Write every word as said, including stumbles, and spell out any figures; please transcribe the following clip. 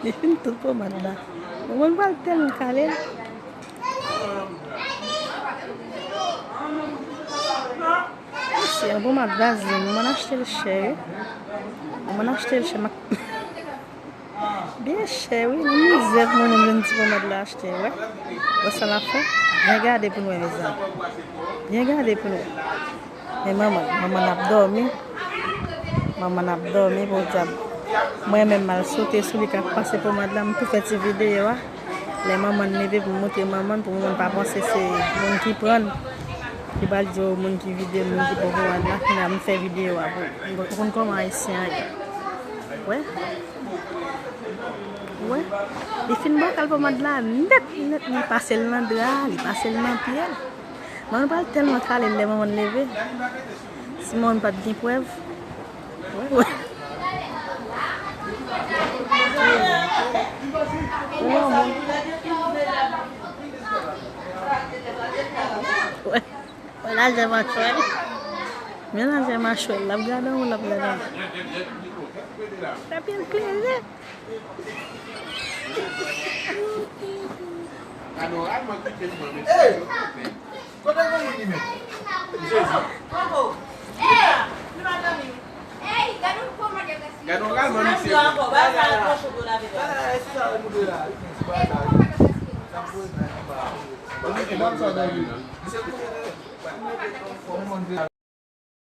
Li fin tout pomad la. Manman pral tèlman kale l. Mesye, yon pomad vazlin, manman achte l chè, wi. Manman achte l chè, m ap Byen chè, wi. Nan mizè pou moun vin ti pomad la achte, wè. Wè sa l ap fè? Byen gade pou n wè, mezanmi. Byen gade pou n wè. Men manman, manman ap dòmi. Manman ap dòmi, podyab. Mwen menm, m al sote sou li k ap pase pomad la, m tou fè ti videyo a. Lè manman leve pou m montre manman, pou manman pa panse se moun ki pran l, ki pral di yo moun ki vide l, moun ki pran pomad la, fina m fè videyo a pou, pou konn kòman ayisyen an ye. Wè. Wè, li fin bòkal pomad la nèt, nèt, li pase l nan dra, li pase l nan pye l. Manman pral tèlman kale l lè manman leve. Si manman pa t gen prèv. Wè, wè. Wè, manman. Wè. Wè lajè machwè l. Men lajè machwè l. L ap gade anwo, l ap gade anwo. L ap byen klere. Hey! Kote yon moun li menm? Jezi. Gade yon kalman misye.